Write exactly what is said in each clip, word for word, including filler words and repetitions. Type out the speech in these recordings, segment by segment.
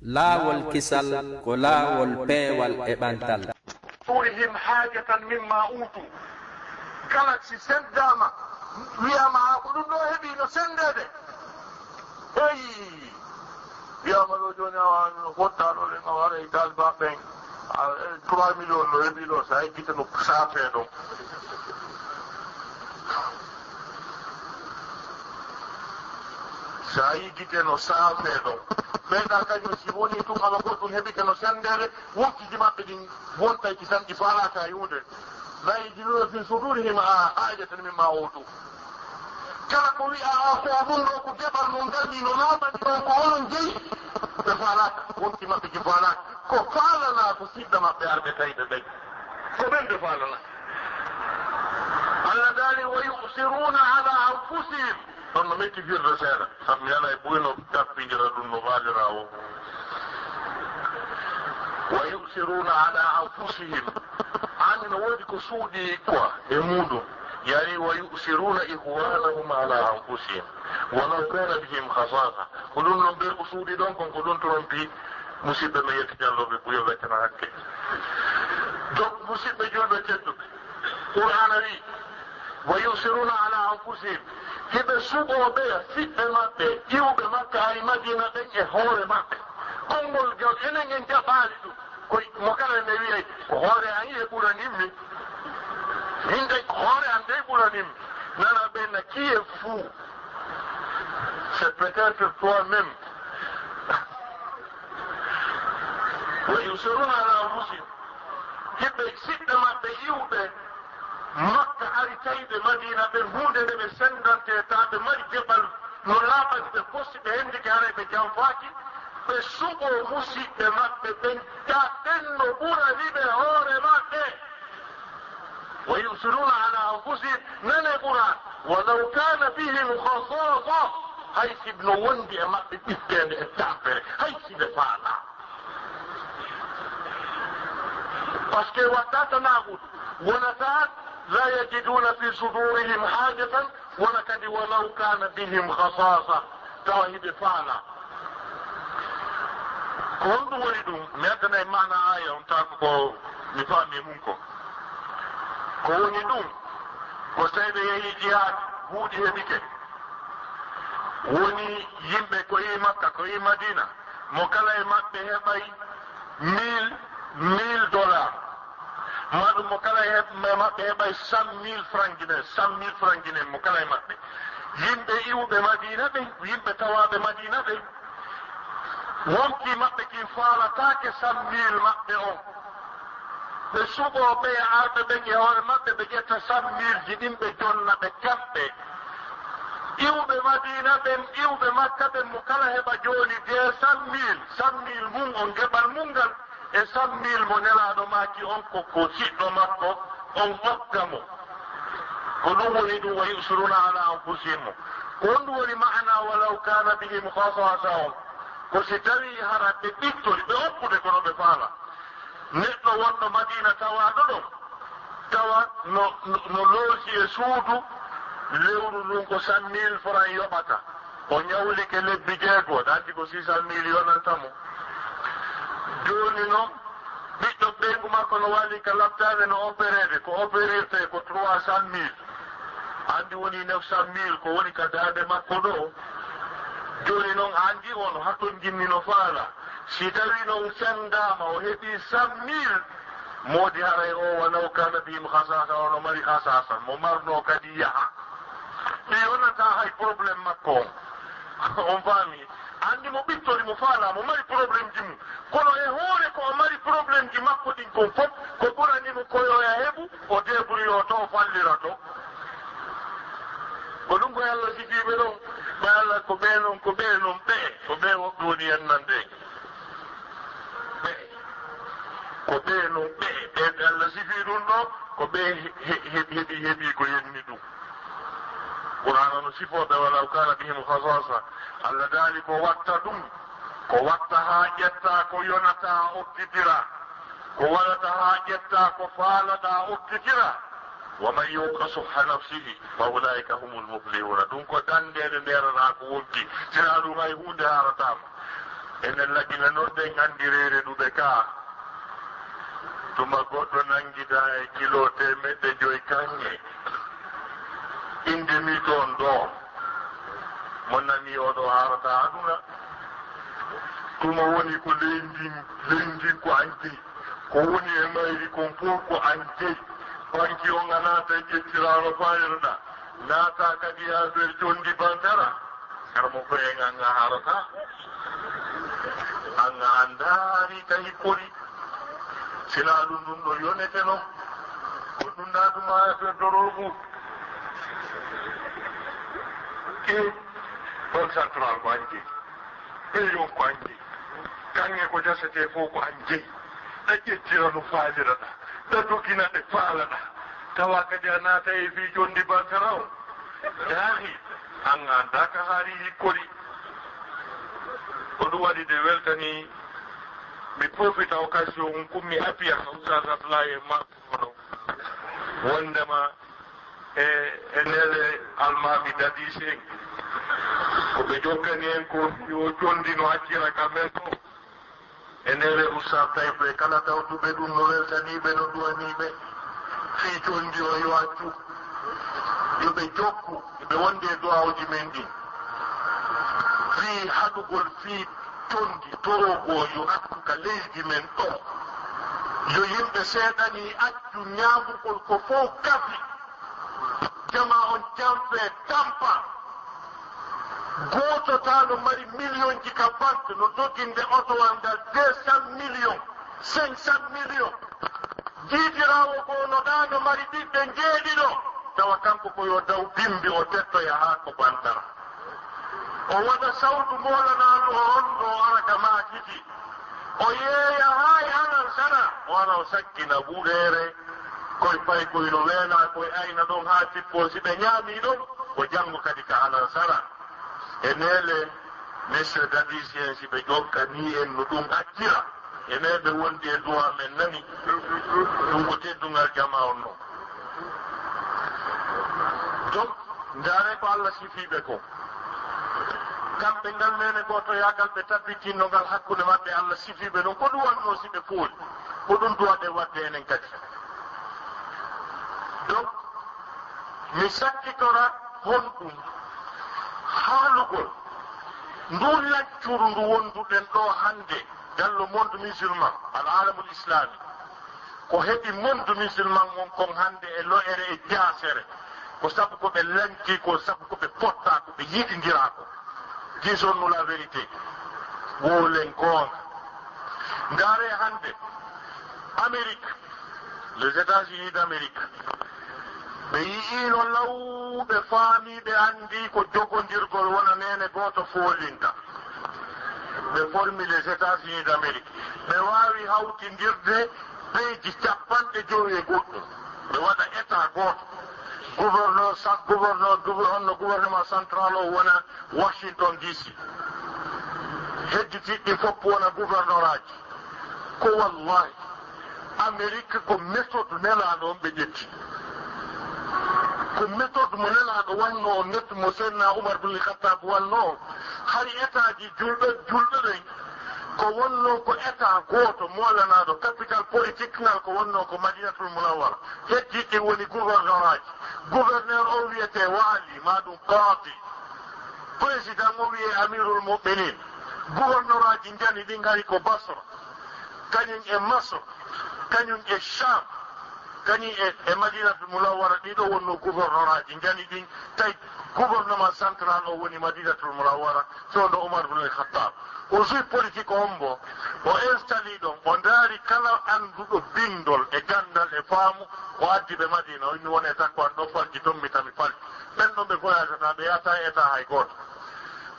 Laawol kisal ko laawol peewal e ɓantal. Turihim haajatan mimma uutu. Kala si sendaama, wiyaama haa ko ɗum ɗo heɓi no sendeede. Hey! Wiyaama ɗo jooni a waawano fotta ɗo ɗen a waɗa e taalibaaɓe ɓen. Trois millions no heɓi ɗo, sa heɓi gite no saafee ɗon. Sa yi gite no saafee ɗon. Ɓeyɗa kañum si woni tun ama goɗɗum heɓike no sendeede, wonkiji maɓɓe ɗin wontay ki tan ɗi faalaaka e huunde. Nayi jinuuna fi sudurihim a ayatan mimma utu. Kala ko wi'a a ko ɗum ɗo ko geɓal mum ngal ɗi no laaɓani ɗon ko onon jeyi. Ɓe faalaaka, wonki maɓɓe ki faalaaka. Ko faalana ko siɗɗa maɓɓe arɓe tawi ɓe ɓen. Ko ɓen ɓe faalana. Allah daali wa yusiruna ala anfusihim. Ɗon no metti firde seeɗa. Sabu mi alaa e ɓuyno tappindira ɗum no faaliraa o. Wa yusiruna ala anfusihim. Ani no woodi ko suuɗi quoi e muɗum. Yani wa yusiruna ihwanahum ala anfusihim. Walaw kana bihim khasasa. Ko ɗum noon ɓe ko suuɗi ɗon kon ko ɗum trompi. Musidɓe men yetti jallooɓe buyo ɓe tana hakke. Donc musidɓe julɓe tedduɓe, Qur'aana wi wa yusiruna ala anfusihim, hiɓe suɓoo ɓeya siɓɓe maɓɓe iwɓe Makka ari Madina ɓen e hoore maɓɓe. Konngol ngal enen en jaɓaali ɗum. Ko mo kala ne wiyay ko hoore an e ɓuranimmi. Min kay ko hoore an dey ɓuranimmi. Nana ɓen na qui est fou. C'est peut-être toi-même. Wa yusiruna ala anfusihim. Hiɓe siɓɓe maɓɓe iwɓe Makka ari tawi ɓe Madina ɓe huunde nde ɓe sendante ta ɓe mari geɓal no laaɓani ɓe posti ɓe hendike haray ɓe janfaaki. Ɓe suɓo musiɓɓe maɓɓe ɓen ta ɓen no ɓurani ɓe hoore maɓɓe. Wa yusiruna ala anfusihim nane ɓura walaw kana bihim khasasa. Hay si no wondi e maɓɓe ɓitteende e tampere hay si ɓe faala. Parce que watta tanaqud wonata la yajiduna fi sudurihim hajatan wona kadi walaw kana bihim khasasa tawa hiɓe faala. Ko honɗum woni ɗum? Mi addanay maana aaya on taako ko mi faami e mum ko. Ko woni ɗum ko tawi ɓe yehi jihaad buuɗi heɓike. Woni yimɓe ko yi Makka ko yi Madina mo kala e maɓɓe heɓay mille mille dollars. Maɗum mo kala e maɓɓe heɓay cent mille franc guinéen cent mille franc guinéen mo kala e maɓɓe. Yimɓe iwɓe Madina ɓen yimɓe tawaaɓe Madina ɓen. Wonkii maɓɓe kin faalataake cent mille maɓɓe on. Ɓe suɓoo ɓeya arɓe ɓen e hoore maɓɓe ɓe ƴetta cent mille ji ɗin ɓe jonna ɓe kamɓe. Iwɓe Madina ɓen iwɓe Makka ɓen mo kala heɓa jooni deux cent mille cent mille mum on geɓal mum ngal. E cent mille mo Nelaaɗo maaki on ko ko siɗɗo makko on okka mo. Ko ɗum woni ɗum wa yusiruna ala anfusihim. Ko honɗum woni maana walaw kana bihim khasasa on? Ko si tawii hara ɓe ɓittori ɓe okkude kono ɓe faala. Neɗɗo wonɗo Madina tawaaɗo ɗon tawa no no loosi e suudu lewru ndun ko cent mille franc yoɓata. O ñawlike lebbi jeego, aɗa anndi ko six cent mille yonanta mo. Jooni noon, ɓiɗɗo ɓeyngu makko no wali ka laptaane no opéreede, ko opérirtee ko trois cent mille. Anndi woni neuf cent mille ko woni ka daande makko ɗo. Jooni noon, anndi on hatonjinni no faala. Si tawii noon senndaama o heɓii cent mille, moodi haray o walaw kana bihim khasasa, o no mari khasasa, mo marnoo kadi yaha. Ɓe yonataa hay problème makko on. On faami? Anndi mo ɓittori mo faalaa mo mari problème ji mum. Kono e hoore ko o mari problème ji makko ɗin kon fof ko ɓurani mo ko yo ya heɓu o débrouilloo to o fallira to. Ko ɗum ko Allah sifii ɓe ɗon. Ɓe Allah ko ɓee noon ko ɓee noon ɓee ko ɓee woɓɓe woni yennande. Ɓee ko ɓee noon ɓee ɓee ɓe Allah sifii ɗum ɗo ko ɓee heɓi heɓi ko yenni ɗum. Qur'aana no sifoo ɓe walaw kana bihim khasasa. Allah daali ko watta ɗum ko watta haa ƴetta ko yonata okkitira. Ko waɗata haa ƴetta ko faalaɗa okkitira. Wa man yuqa suhha nafsihi fa ulaika humul muflihuna. Ɗum ko dandeede ndeerata ko wonki. Sinaa ɗum hay huunde haarataama. Enen laɓinanooɓe nganndireere ɗuɓe ka, tuma goɗɗo nanngita e kilo teemeɗɗe joy kaŋŋe, inde mi toon ɗo, mo nani oɗo haarata aduna, tuma woni ko leydi, leydi ko añde, ko woni e mayri kon fof ko añde, banki on a naata ƴettiraano fayirɗa, naata kadi affaire conndi bantara. Kara mo koye nga nga harata. An nga andaari ka hikkori. Sina ɗum ɗum ɗo yonete no. Ko ɗum na ɗum affaire dorogu. E banque centrale ko an jeyi. E yon ko an jeyi. Kanŋe ko jasete fof ko an jeyi. Ɗa ƴettira no faaliraɗa. Ɗa dogina ɗe faalaɗa. Tawa kadi a naata e fii conndi bantara o. Daahi, an a andaa ka haari hikkori. Ko ɗum waɗi de weltani, mi profita occasion on kun mi appiya ka Oustaz Abdoulaye e makko oɗo. Wondema e, e neele almaami dadise en. Ko ɓe jokkani en ko yo conndi no accira ka men ɗo. E neele Oustaz Taïb e kala tawtuɓe ɗum no weltanii ɓe, no duwanii ɓe. Fii conndi o yo accu. Yo ɓe jokku, ɓe wonde e duwawuji men ɗin. Fii haɗugol, fii conndi, torogo yo accu ka leydi men ɗo. Yo yimɓe seeɗani accu ñaamugol ko fow kafi. Jama on jampe tampa. Gooto ta no mari miliyonji ka banque, no doginde otowal ngal deux cent millions, cinq cent millions. Jiidiraawo goo no ɗaa no mari ɓiɓɓe njeeɗiɗo, tawa kanko ko yo daw bimbi o tettoya haa ko bantara. O waɗa sawtu moolanaandu o ronndoo o ara ka maakiti. O yeeya haa e anan sana, o ara o sakkina wureere, koy pay koy no weelaa, koy ayna ɗon haa tippoo. Si ɓe ñaamii ɗon, ko janngo kadi ka anan sana. E neele, monsieur Dadis en, si ɓe jokkanii en no ɗum accira, e neeɓe wondi e duwaa men nani, ɗum ko teddungal jamaa on non. Donc, ndaare ko Allah sifii ɓe ko. Kamɓe ngal neene gootoyaagal ɓe tabbitinno ngal hakkunde maɓɓe, Allah sifii ɓe non. Ko ɗum wannoo si ɓe pooli? Ko ɗum duwaɗen waɗde enen kadi. Donc, mi sakkitora honɗum haalugol ndun laccuru ndu wonduɗen ɗo hannde dans le monde musulman, al alamul islami. Ko heɓi monde musulman on kon hannde e lo'ere e jaasere, ko sabu ko ɓe lanci, ko sabu ko ɓe potta, ko ɓe yiɗindiraa ko. Disons-nous la vérité. Wowlen goonga. Ndaare hannde, Amérique, les États-Unis d'Amérique, ɓe yi'iino law, ɓe faami, ɓe anndi ko jogondirgol wona neene gooto foolinta. Ɓe formi les États-Unis d'Amérique. Ɓe waawi hawtindirde peeji cappanɗe jowi e goɗɗum. Ɓe waɗa état gooto. Gouverneur, sa-, gouverneur, gouverneur, gouvernement central o wona Washington D C. Hedditiiɗi fof wona gouvernoraaji. Ko wallahi, Amérique ko méthode nelaaɗo on ɓe ƴetti. Ko méthode mo nelaaɗo wannoo on, méthode mo Seydina Umar bin Khattab wannoo on. Hari état ji julɓe, julɓe ɓen, ko wonnoo ko état gooto moolanaaɗo, capital politique ngal ko wonnoo ko Madinatul Munawwara. Heddii ɗin woni gouvernoraaji. Gouverneur o wiyetee waali, maa ɗum qaadi. Président o wiyee Amirul Mu'minin. Gouvernoraaji njani ɗin hari ko Basra, kañum e Masr, kañum e Sham, kañum e, e Madinatul Munawwara, ɗiɗo wonnoo gouvernoraaji njani ɗin, tawi gouvernement central o woni Madinatul Munawwara, fewndo Umar bin Khattab. O suwi politique on mbo, o instali ɗon, o ndaari kala annduɗo bindol e ganndal e faamu, o addi ɓe Madina, o inni won état ko an ɗo falji, ton mi tami falji. Ɓen ɗon ɓe voyagata, ɓe yahata e état hay gooto.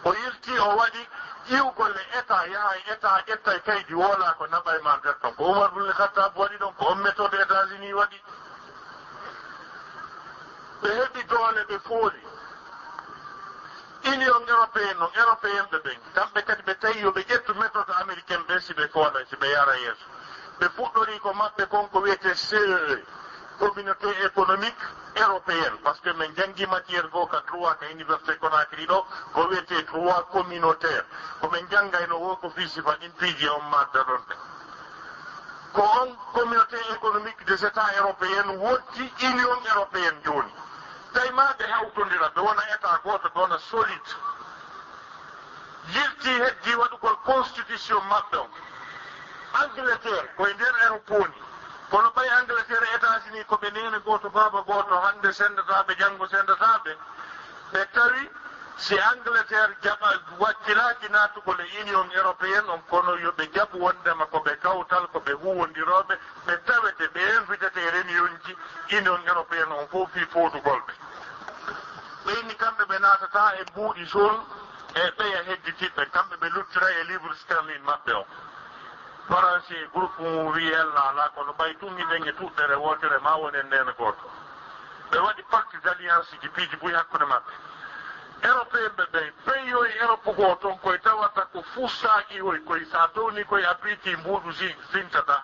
O yilti, o waɗi iwgol e état, yaha e état, ƴetta e kaydi, woola ko naɓa e ma nder ton. Ko Umar bin Khattab waɗi ɗon, ko on méthode États-Unis waɗi. Ɓe heɓi doole, ɓe fooli. Union européenne non, européen ɓe ɓen, kamɓe kadi ɓe tawi yo ɓe ƴettu méthode américaine ɓe si ɓe foola, si ɓe yara yeeso. Ɓe fuɗɗori ko maɓɓe kon ko wiyetee C E E, Communauté économique européenne, parce que min njanngi matière goo ka droit ka université Conakry ɗoo, ko wiyetee droit communautaire. Ko min njanngayno woo ko fii sifa ɗin piiji on madda ɗon ɗe. Ko on communauté économique des États européens wonti Union européenne jooni. Tawi maa ɓe hawtondira, ɓe wona État gooto, ɓe wona solide. Yiltii heddii waɗugol constitution maɓɓe on. Angleterre ko e nder Europe woni. Kono ɓay Angleterre e États-Unis ko ɓe neene gooto, baaba gooto, hannde senndataa ɓe, janngo senndataa ɓe. Ɓe tawi si Angleterre jaɓa, wakkilaaki naatugol e Union européenne on, kono yo ɓe jaɓu wonndema ko ɓe kawtal, ko ɓe huuwondirooɓe, ɓe tawete, ɓe invitete e réunionji Union européenne on fof fii foodugol ɓe. Ɓe inni kamɓe ɓe naatataa e mbuuɗi zone e ɓeya hedditiiɓe, kamɓe ɓe luttira e livre sterling maɓɓe on. Faransi e groupe mum wi'i ella alaa, kono ɓay tun hiɗen e tuɗɗere wootere, maa wonen neene gooto. Ɓe waɗi pacte d'alliance ji piiji buy hakkunde maɓɓe. Européen ɓe ɓen, pays yo e Europe goo ton koye tawata ko fustaaki hoy, koye sa towni koye a piiti mbuuɗu si, sintataa.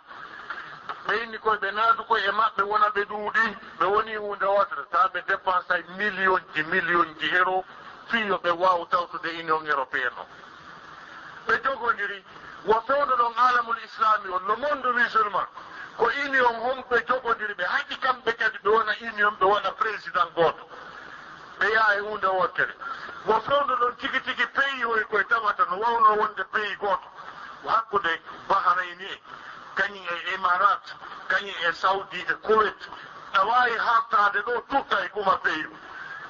Ɓe inni koye ɓe naadu koye e maɓɓe wona ɓe ɗuuɗi, ɓe woni huunde wootere, tawa ɓe dépensay million ji, million ji euro, fii yo ɓe waaw tawtude Union européenne on. Ɓe jogondiri, wo fewndo ɗon alamul islami on, le monde musulman, ko union hon ɓe jogondiri, ɓe haɗi kamɓe kadi ɓe wona union, ɓe wona président gooto, ɓe yaha e huunde wootere. Wo fewndo ɗon tigi tigi pays hoy koye tawata no wawno wonde pays gooto, ko hakkunde Bahrayni en, kañum e Imarat, kañum e Saudi e Kuwait, a waawi hartaade ɗo tutta e kuma pays.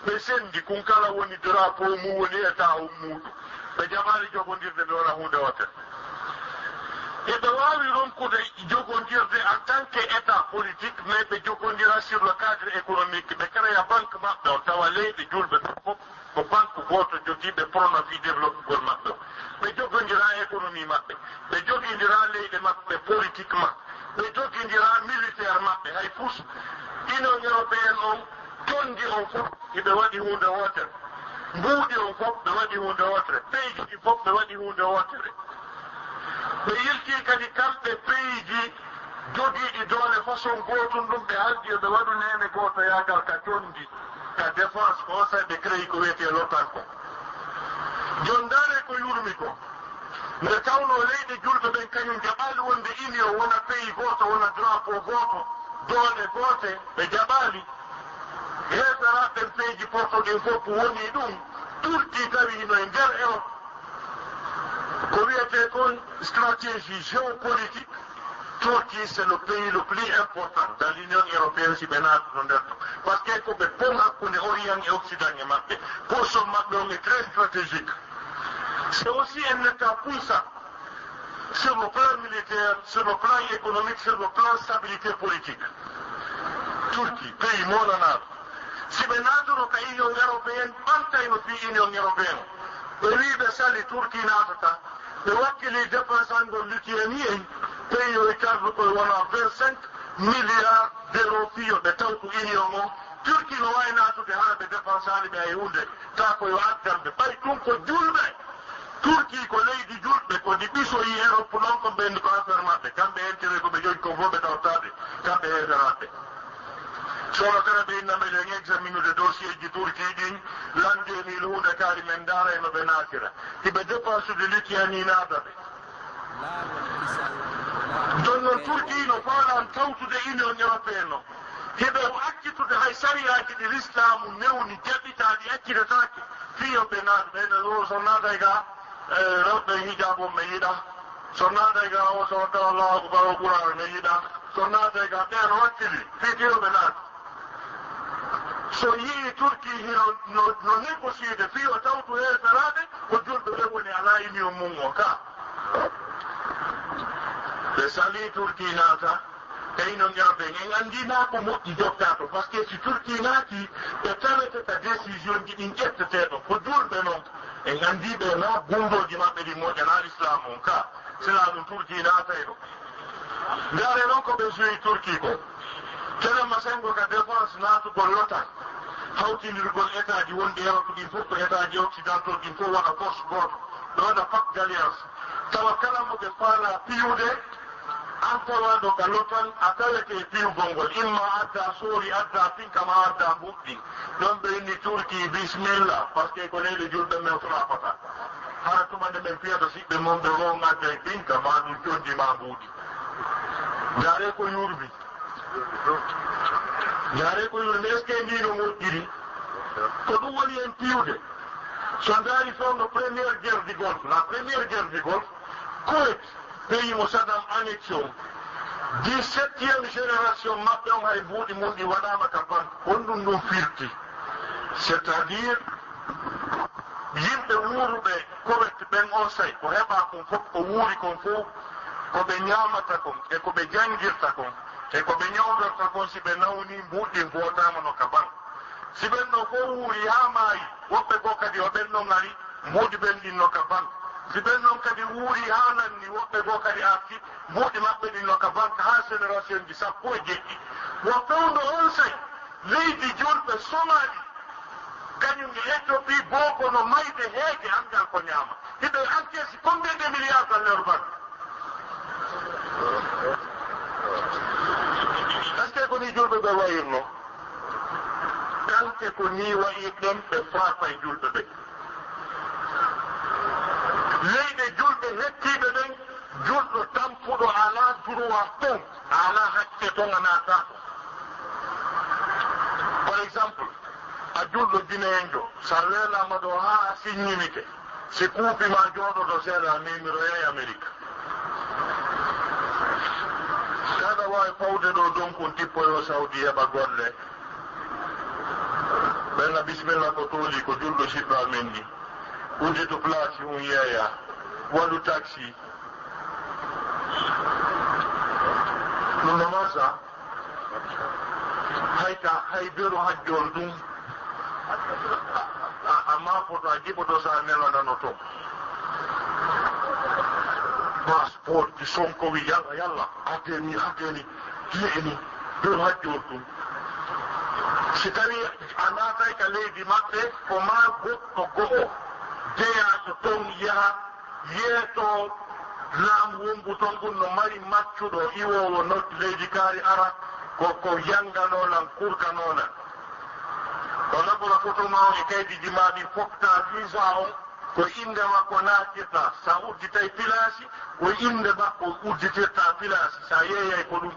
Ɓe senndi, kun kala woni drapeau mum, woni état on muuɗum. Ɓe jaɓaali jogondirde ɓe wona huunde wootere. Eɓe waawi ronkude jogondirde en tant que état politique, mais ɓe jogondira sur le cadre économique. Ɓe créa banque maɓɓe on, tawa leyɗe julɓe ɓe fof ko banque gooto jogii, ɓe prono fii développegol maɓɓe on. Ɓe jogondira économie maɓɓe, ɓe jogondira leyɗe maɓɓe politiquement, ɓe jogondira militaire maɓɓe, hay fus. Union européenne on, conndi on fof hiɓe waɗi huunde wootere, mbuuɗi on fof ɓe waɗi huunde wootere, peyji ɗi fof ɓe waɗi huunde wootere. Ɓe yiltii kadi kamɓe peyji jogiiɗi doole façon gootun ɗum, ɓe haldi yo ɓe waɗu neene gootoyaagal ka conndi, ka défense, ko on saa'i ɓe créé ko wiyetee l'otan ko. Jon ndaaree ko yurmi ko. Nde tawnoo leyɗe julɓe ɓen kañum jaɓaali wonde union wona pays gooto, wona drapeau gooto, doole goote, ɓe jaɓaali. Heeferaaɓe ɓen peyji porto ɗin fof ko woni ɗum, Turki tawi hino e nder Europe. Ko wiyetee kon stratégie géopolitique, Turquie, c'est le pays le plus important dans l'Union européenne, si ɓe naatuno nder ton. Parce que ko ɓe pont hakkunde Orient e Occident e maɓɓe. Position maɓɓe on est très stratégique. C'est aussi un État puissant sur le plan militaire, sur le plan économique, sur le plan stabilité politique. Turquie, pays molanaaɗo. Si ɓe naatuno ka Union européenne, ɓantayno fii Union européenne. Ɓe wii ɓe sali Turquie naatata. Ɓe wakkili dépensangol Lituanie en, pays o e kardu koye wona vingt-cinq milliards d'euros fii yo ɓe tawtu union on. Turquie no waawi naatude hara ɓe dépensaali ɓe hay huunde, taa ko yo addan ɓe. Ɓay ɗum ko julɓe. Turquie ko leydi julɓe, ko ndi ɓisoyi Europe non, ko ɓen ko affaire maɓɓe. Kamɓe intérêt ko ɓe jogii ko fof ɓe tawtaade, kamɓe heeferaaɓe. Sono kala ɓe inna meɗen examinude dossier ji Turquie ɗin, l'an deux mille huunde kaari men ndaara e no ɓe naatira. Hiɓe dépensude Lituanie naata ɓe. Ɗon non Turquie no faalan tawtude Union européenne o. Hiɓe accitude hay sariyaaji ɗi lislaamu newni jaɓitaaɗi accitataake. Fii yo ɓe naat, ɓe no so naatay ga, eh, rewɓe hijaabu on ɓe yiɗa. So naatay ga o so tawa Allahu Akbar o Qur'an ɓe yiɗa. So naatay ga ɓe no wakkili. Fii fii yo ɓe naat. So yii Turquie hino no, no négocier de fii o tawtu heeferaaɓe, ko julɓe ɓe woni alaa union mum o ka. Ɓe salii Turquie naata, tawi noon ƴawɓe en anndi naa ko moƴƴi jokkaa to, parce que si Turquie naati, ɓe tawete ka décision ji ɗin ƴettetee ɗo, ko julɓe noon. En anndi ɓe naa gumdooji maɓɓe ɗin moƴƴanaa Islam on ka, sinaa ɗum Turquie naatay ɗo. Ndaaree noon ko ɓe joyi Turquie ko. Telen ma senngo ka défense naatugol l'otan, hawtindirgol état ji wonɗi Europe ɗin fof, ko état ji occidentaux ɗin fof waɗa force gooto, ɓe waɗa pacte d'alliance. Tawa kala mo ɓe faalaa piyude, Tawaɗo ka lotan a tawete piwgol ngol, imma adda soori, adda pinka ma adda mbuɗɗi. Ɗon ɓe inni Turki bismillah, parce que ko leyɗe julɓe men frappata. Hara tuma nde men piyata siɓɓe mon ɓe on adda e pinka ma ɗum condi ma mbuuɗi. Jaare ko yurbi. Jaare ko yurbi. Est-ce que ni no moƴƴiri? Ko ɗum woni en piwde. So ndaari fewndo première guerre du Golfe, la première guerre du Golfe, Koweït, pays mo Saddam annexé on, dix-septième génération maɓɓe on hay mbuuɗi mum ɗi waɗaama ka banque. Honɗum ɗum firti? C'est-à-dire, yimɓe wuuruɓe Koweït ɓen on say, ko heɓa kon fof, ko wuuri kon fof, ko ɓe ñaamata kon, e ko ɓe janngirta kon, e ko ɓe ñawdorta kon, si ɓe nawni mbuuɗi ɗin footaama no ka banque. Si ɓen ɗon fof wuuri haa maayi, woɓɓe goo kadi o ɓen ɗon ari, mbuuɗi ɓen ɗin no ka banque. Si ɓen ɗon kadi wuuri haa lanni, woɓɓe goo kadi arti, mbuuɗi maɓɓe ɗin no ka banque haa génération ji sappo e jeɗɗi. Wo fewndo on say, leydi julɓe Somali, kañum e Éthiopie, boo ko no mayde heege anngal ko ñaama. Hiɓe encaisse combien de milliards dans leur banque? Est-ce que ko ni julɓe ɓe wayirno? Tante ko ni wayirɗen ɓe frappay julɓe ɓe. Leyɗe julɓe hettiiɓe ɓen, julɗo tampuɗo alaa droit ton, alaa hakke ton, a naata ton. Par exemple, a julɗo Guinéenjo, sa weelaama ɗo haa a siññinike, si kuupi ma jooɗoto seeɗa, a memiroyay Amerik. Kaɗa waawi fawde ɗo, donc on tippoyo Saudi heɓa golle. Ɓenna bisimilla ko tooli, ko julɗo siɗɗo amen ni. Udditu place un yeeya, waɗu taxi. Ɗum no marsa. Hay ka, hay beru hajjol ɗum. A, a, a maapoto, a jiɓoto, sa nelanano to. Passeport, Sonko wi yalla, yalla, addeni, addeni, jeyni, ɗum hajjorɗum. Si tawi a naatay ka leydi maɓɓe, ko maa goɗɗo go'o jeyaaɗo ton yaha yeeto laamu wongu ton, ɗum no mari maccuɗo iwoowo no leydi kaari ara, ko, ko yanganoo lan, kurkanoo lan. O laɓora foto maa on e kaydiiji maa ɗin, fofta visa on, ko innde makko naatirta. Sa udditay pilaasi, ko innde makko udditirta pilaasi. Sa yeeyay ko ɗum.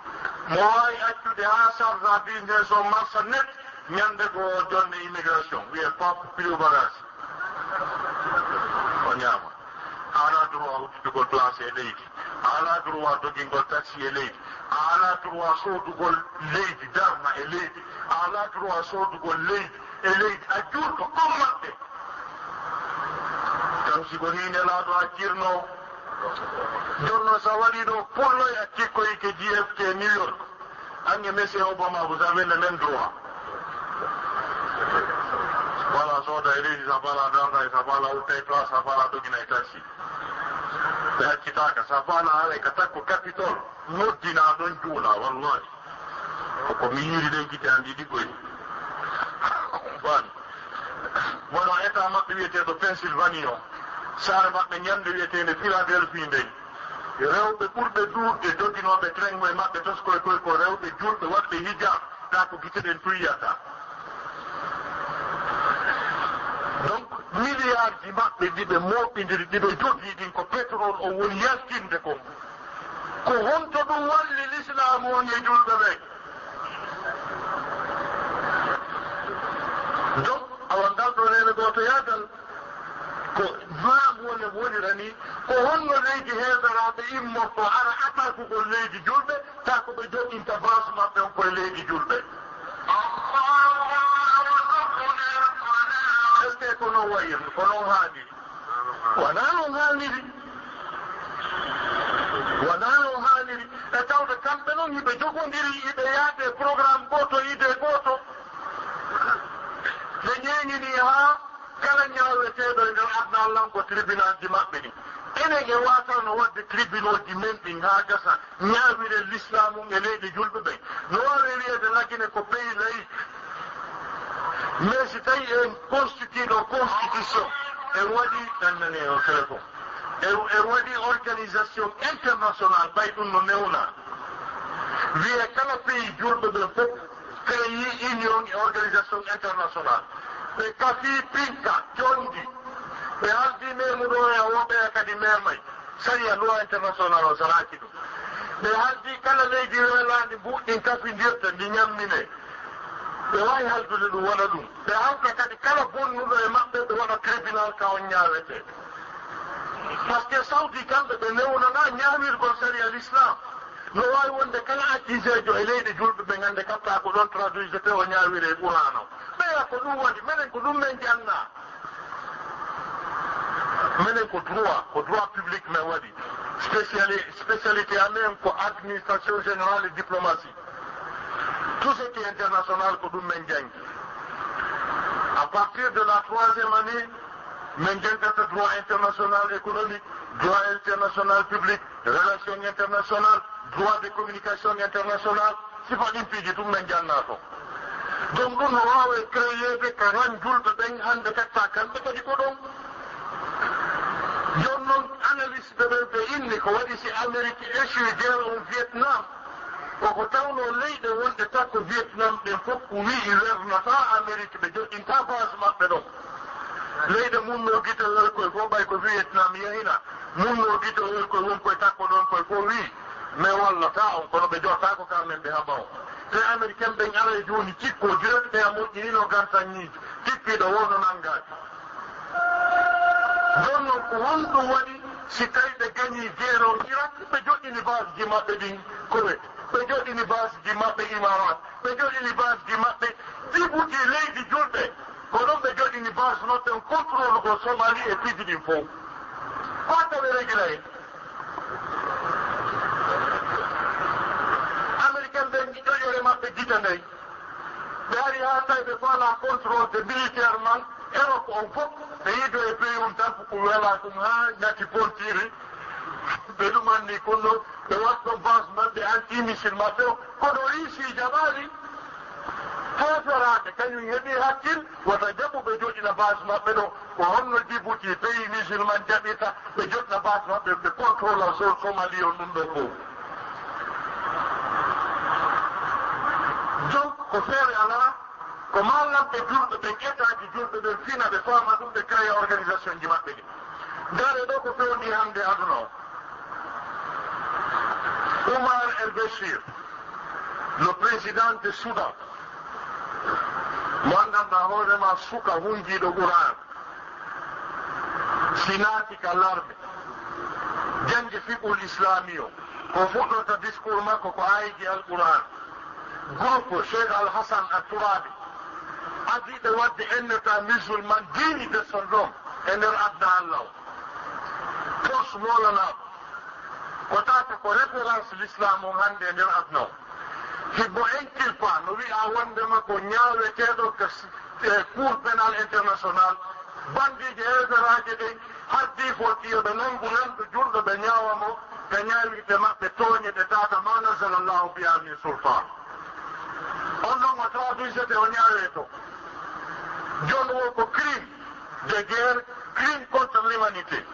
Mo waawi accude haa sarta business on marsa net, ñande goo o jonne immigration, wiye pop, pilu bagage. O ñaama. A alaa droit udditugol place e leydi. A alaa droit dogingol taxi e leydi. A alaa droit soodugol leydi, darna e leydi. A alaa droit soodugol leydi e leydi. A juulɗo comme maɓɓe. Kam si ko nii Nelaaɗo accirnoo. Jooni noon, so a waɗii ɗo pullo e a cikkoyike J F K New York, an e Monsieur Obama, vous avez le même droit. Voilà, sooda e leydi, sa faala darna e, sa faala uddita e place, sa faala dogina e taxi. Ɓe accitaaka, sa faala haray ka takko Capitole, noddina ɗon juula, wallahi. Ko mi yiiri ɗen gite an ɗiɗi koy. Faami. Wano état maɓɓe wiyeteeɗo Pennsylvanie o, saare maɓɓe ñande wiyeteende Philadelphie nden, rewɓe ɓurɓe duuɗde doginooɓe train e maɓɓe toskoy koy ko rewɓe julɓe waɗɓe hijab, taa ko gite ɗen tuyyata. Donc, milliardji maɓɓe ɗi ɓe mooɓindiri, ɗi ɓe jogii ɗin, ko pétrole o woni yaltinde kon. Ko honto ɗum walli lislaamu on e julɓe ɓen? Donc, awa ngal ɗo reene gootoyaagal, ko laamu on e wonira ni, ko honno leydi heeferaaɓe immorto ara atakugol leydi julɓe, taa ko ɓe joɗɗinta base maɓɓe on koye leydi julɓe? Est-ce que ko non wayirno, ko non haaniri? Wonaa non haaniri. Wonaa non haaniri. E tawde kamɓe non hiɓe jogondiri, hiɓe yaade programme gooto, idée gooto. Ɓe ñeeñini haa kala ñaaweteeɗo e nder aduna lan ko tribunalji maɓɓe ɗin. Enen e waawataa no waɗde tribunalji men ɗin haa gasa ñaawire l'islam on e leyɗe julɓe ɓen. No waawi wiyeede Lagine ko pays laïque. Mais si tawi en constitué ɗo constitution, en waɗi, nannane o téléphone, en, en waɗi organisation internationale, ɓay ɗum no newna. Wiye kala pays julɓe ɓen fof, créé union e organisation internationale. Ɓe kafi pinka, jondi. Ɓe haldi memuɗo e woɓɓe kadi memay. Sariya loi international o salaaki ɗum. Ɓe haldi kala leydi weelaandi mbuɗɗin kafindirta ndi ñammine. Ɓe waawi haldude ɗum waɗa ɗum. Ɓe hawta kadi kala bonnuɗo e maɓɓe ɓe waɗa tribunal ka on ñaawete. Par ce que Saudi kamɓe ɓe newnana ñaawirgol sariya l'islam. No waawi wonde kala accuseejo e leyɗe julɓe ɓe ngannde kaɓta ko ɗon traduisete o ñaawire e Qur'an o. Ɓeya ko ɗum waɗi, menen ko ɗum men jannga. Menen ko droit, ko droit public men waɗi. Spéciali-, spécialité amen ko administration générale et diplomatie. Tout ce qui est international ko ɗum men janngi. À partir de la troisième année, men janngata droit international économique, droit international public, relations internationales, droit de communication internationale, sifa ɗin piiji ɗum men janna to. Donc ɗum no waawe créeede ka ran julɓe ɓen hannde katta kamɓe kadi ko ɗon. Jooni noon analyste ɓen ɓe inni ko waɗi si Amérique échoui guerre on Vietnam, koko tawno leyɗe wonɗe takko Vietnam ɗen fof ko wi'i wernata Amérique ɓe joɗɗinta base maɓɓe ɗon. Leyɗe munno gite welkoy fof ɓay ko Vietnam yahina, munno gite welkoy won koye takko ɗon koye fof wi'i mais wallata on kono ɓe joɗata ko ka men ɓe haɓa on. Te américain ɓen ara e jooni cikko direct ɓe a moƴƴinino gantanñiijo tippiɗo wonno nanngaaki. Jooni noon ko honɗum waɗi si tawi ɓe gañii guerre on Irak ɓe joɗɗini base ji maɓɓe ɗin Koweït, ɓe joɗɗini base ji maɓɓe Imarat, ɓe joɗɗini base ji maɓɓe Djibouti leydi julɓe, ko ɗon ɓe joɗɗini base maɓɓe on contrôle ko Somalie e piiji ɗin fof. Ko tawi regila en. Américain ɓen ƴoƴore maɓɓe gita ndey. Ɓe ari haa tawi ɓe faala contrôle de militaire man Europe on fof ɓe yido e pays on tan ko wela ɗum haa ñatti pontiri. Ɓe ɗum anndi kono ɓe waɗɗo base maɓɓe anti missile maɓɓe o kono Russie jaɓaali. Heeferaaɓe kañum heɓi hakkil wata jaɓu ɓe joɗɗina base maɓɓe ɗo. Ko honno Djibouti pays musulman jaɓirta ɓe joɗɗina base maɓɓe ɓe contrôle zone Somalie on ɗum ɗo fof. Donc ko feere alaa ko maalamɓe julɓe ɓen état ji julɓe ɓen fina ɓe faama ɗum ɓe créé organisation ji maɓɓe ɗi. Ndaare ɗo ko fewndi hannde aduna o. Umar El Bechir, le président de Soudan, mo anndanɗa hoorema suka hunjiiɗo Qur'an, si naati ka larme, jannge fiqhul islami o, ko fuɗɗorta discours makko ko aayiji Al-Qur'an. Groupe Cheikh Al Hassan At Turabi, adiiɓe waɗde en état musulman diini de son ɗon e nder adna Allah o. Pos moolanaɓo ko tata ko référence l'islam on hannde e nder aduna o. Hibbo inculpa no wi'a wondema ko ñaaweteeɗo ka s-, e cour pénal international, bandiije heeferaaje ɗen, haldi fof yo ɓe nanngu lanɗo julɗo ɓe ñaawa mo ka ñaawirɗe maɓɓe tooñe ɗe tata ma nazalallahu biha min sultan. On ɗon o traduisete o ñaawe to. Jooni o ko crime de guerre, crime contre l'humanité.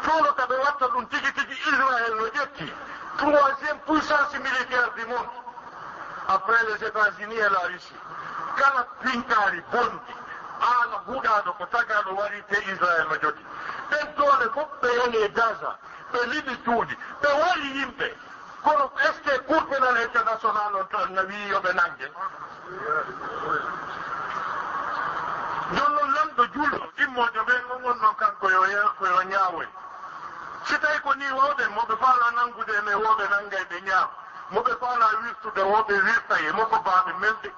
Tun no ka ɓe watta ɗum tigi tigi Israël no ƴetti troisième puissance militaire du monde après les États-Unis et la Russie. Kala pinkaari bonndi aala huɗaaɗo ko tagaaɗo warii te Israël no joti. Ɓen doole fof ɓe yani e Gaza, ɓe liɓi cuuɗi, ɓe wari yimɓe. Kono est-ce que Cour pénal international on tan na wii yo ɓe nannge? Jooni noon lanɗo julɗo immoojo ɓen on on noon kanko yo ye-, ko yo ñaawoy. Si tawi ko nii wawɗen, mo ɓe faalaa nanngude e men woo ɓe nanngay ɓe ñaawa. Mo ɓe faalaa wirtude woo ɓe wirtay e mo ko baaɓe men ɓe.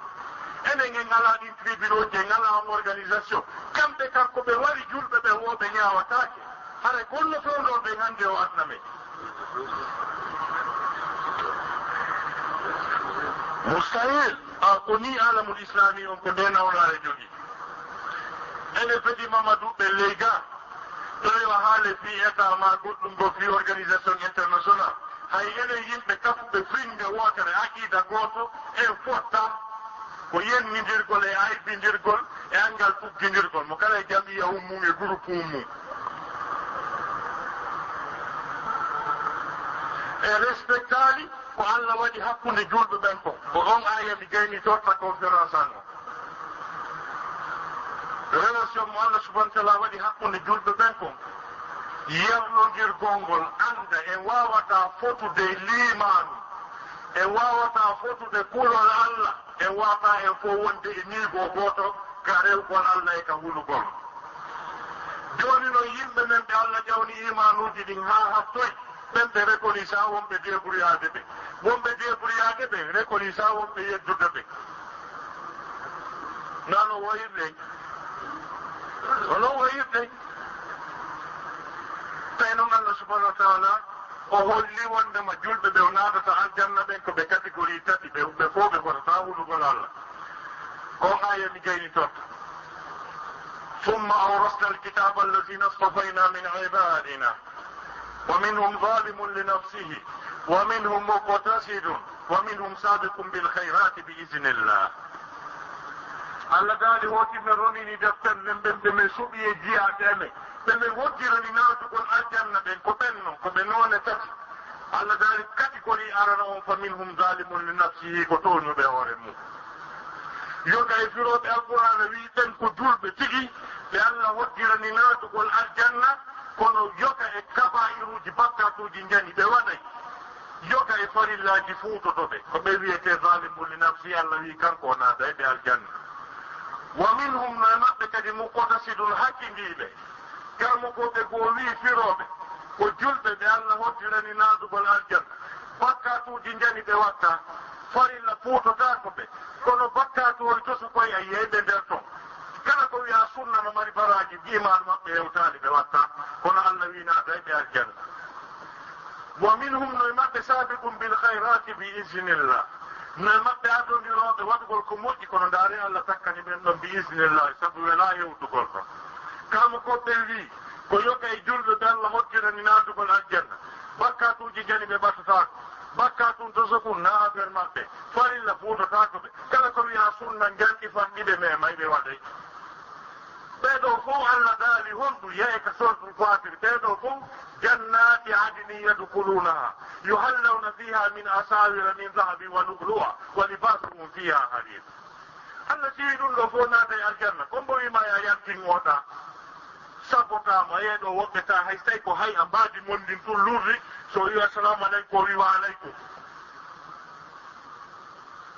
Enen en ngalaa ɗin tribunal ji, en ngalaa on organisation. Kamɓe kanko ɓe wari julɓe ɓen woo ɓe ñaawataake. Hara ko honno fewndo ɓen hannde o adna men? Mustahil. A ko nii alamul islami on ko nde nawlaare jogii. Ene fedi Mamadou ɓe ley ga. Ɗo yo haale fii état ma goɗɗum go fii organisation international. Hay enen yimɓe kafuɓe finnde wootere, aqiida gooto, en fotta ko yennindirgol e aybindirgol e anngal ɓuggindirgol mo kala e jam'iya um mum e groupe um mum. E respectaali ko Allah waɗi hakkunde juulɓe ɓen kon. Ko on aaya mi gaynitorta conférence an o. Relation mo Allah subhanahu wa ta'ala waɗi hakkunde juulɓe ɓen kon. Yarlondirgol ngol annda en waawataa fotude liimaanu. En waawataa fotude kulol Allah. En waawataa en fof wonde e niveau gooto ka rewgol Allah e ka hulugol. Jooni noon yimɓe men ɓe Allah ƴawni iimaanuuji ɗin haa hattoy, ɓen ɓe reconnaissant wonɓe débrouillade ɓe. Wonɓe débrouillade ɓe reconnaissant wonɓe yeddude ɓe. Nano wayirde. Ono wayirde. Tawi noon Allah subhanahu wa ta'ala o holli wondema julɓe ɓe o naatata aljanna ɓen ko ɓe catégorie tati, ɓe, ɓe fof ɓe fotataa hulugol Allah. Ko aaya mi gayni toon. ثم أورثنا الكتاب الذين اصطفينا من عبادنا ومنهم ظالم لنفسه ومنهم مقتصد ومنهم سابق بالخيرات بإذن الله. Allah daali hooti men ronini deftere nden ɓen ɓe men suɓi e jiyaaɓe amen, ɓe men hoddirani naatugol aljanna ɓen, ko ɓen non, ko ɓe noone tati. Allah daali catégorie arano on, فمنهم ظالم لنفسه, ko tooñuɓe hoore mum. Yoga e firooɓe Alqur'aana wi'i ɓen ko julɓe tigi, ɓe Allah hoddirani naatugol aljanna, kono yoga e kabaa'iruuji, bakkatuuji njani ɓe waɗay. Yoga e farillaaji fuutoto ɓe, ko ɓe wiyetee zalimun li nafsi, Allah wi'i kanko o naatay ɓe aljanna. Wa minhum, no e maɓɓe kadi, muqtasidun, hakkindiiɓe. Kalmo ko ɓe goo wi'i firooɓe, ko julɓe ɓe Allah hoddirani naatugol aljanna. Bakkatuuji njani ɓe watta, farilla fuutotaako ɓe, kono bakkatuuji toso koy a yiyay ɓe nder ton. Kala ko wi'a sunna no mari baraaji, imaanu maɓɓe hewtaali ɓe watta, kono Allah wi'i naatay ɓe aljanna. Wa minhum, no e maɓɓe, sabiqun bil khayrati bi iznillah. No e maɓɓe ardondirooɓe waɗugol ko moƴƴi, kono ndaare Allah takkani ɓen ɗon bi iznillah, sabu welaa hewtugol ɗon. Kamo ko ɓe wi'i, ko yoga e julɓe ɓe Allah hoddirani naatugol aljanna. Bakkatuuji njani ɓe ɓattotaako. Bakkatun tosokun na affaire maɓɓe. Farilla fuutotaako ɓe. Kala ko wi'a sunna njanɗi fanɗi ɓe memay ɓe waɗay. Ɓee ɗoo fow Allah daali honɗum? Yaye ka Suratul Fatir, ɓee ɗoo fow, jannati adnin yadkhulunaha, yuhallawna fiha min asawira min dhahabin wa lu'lu'a, wa libasuhum fiha harir. Allah siwi ɗum ɗoo fow naata e aljanna, kon mbo wi'ma ya yaltin oota, sabotaama, yee ɗoo woɓɓe ta hay so tawi ko hay a mbaadi mon ndin tun lurri, so o wi'i assalamu aleykum, o wi'i wa aleykum.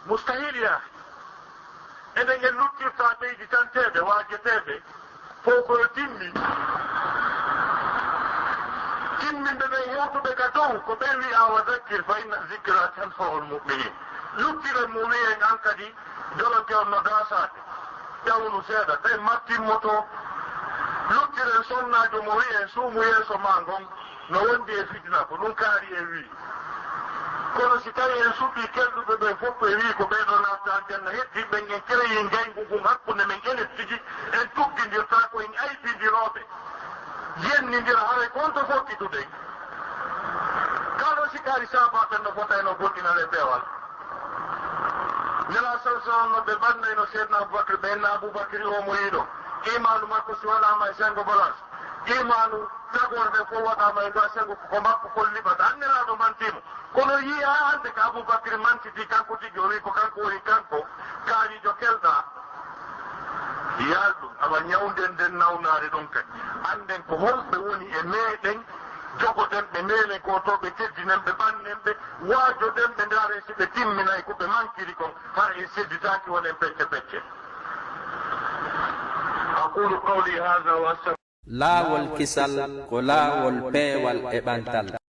Mustahil ya. Enen en luttirta ɓeyditanteeɓe, waajeteeɓe, fow ko yo timmi. Timminɓe ɓen hewtuɓe ka dow, ko ɓen wi'a, "Wa dhakkir fa inna dhikra tanfa'ul mu'minin." Luttiren mo wi'en an kadi, joloke on no daasaade. Ƴawnu seeɗa, tawi ma timmoto. Luttiren sonnaajo mo wi'en, "Suumu yeeso ma ngon." No wondi e fitina, ko ɗum kaari en wii. Kono si tawi en suɓii kelɗuɓe ɓen fof, ɓe wii ko ɓee ɗoo naatata aljanna, heddi ɓen en kereyi ngayngu ngun hakkunde men enen tigi, en tuggindirtaa ko en aybindirooɓe, yennindira haray ko on to fokkituɗen. Kala si kaari saabaaɓe no fotayno goɗɗinal e peewal. Nela sallallahu alaihi wasallam no ɓe bannayno Seydina Abubakar, ɓe enna Abubakar o mo yiɗo. Imaanu makko si waɗaama e senngo balance. Imaanu tagorɓe fof waɗaama e dow senngo, ko makko kon liɓata. An Nelaaɗo mantii mo. Kono yi'a hannde ko Abubakar mantiti kanko tigi, o wi'i ko kanko woni kanko, kaariijo kelɗaa. Yaal ɗum, awa ñawnden nden nawnaare ɗon kadi. Annden ko holɓe woni e meeɗen, jogoɗen ɓe neene gotooɓe, teddinen ɓe, ɓannen ɓe, waajoɗen ɓe, ndaaren si ɓe timminay ko ɓe mankiri kon, hara en sedditaaki, wonen pecce pecce. أقول قولي هذا وأستغفر Laawol kisal ko laawol peewal e ɓantal.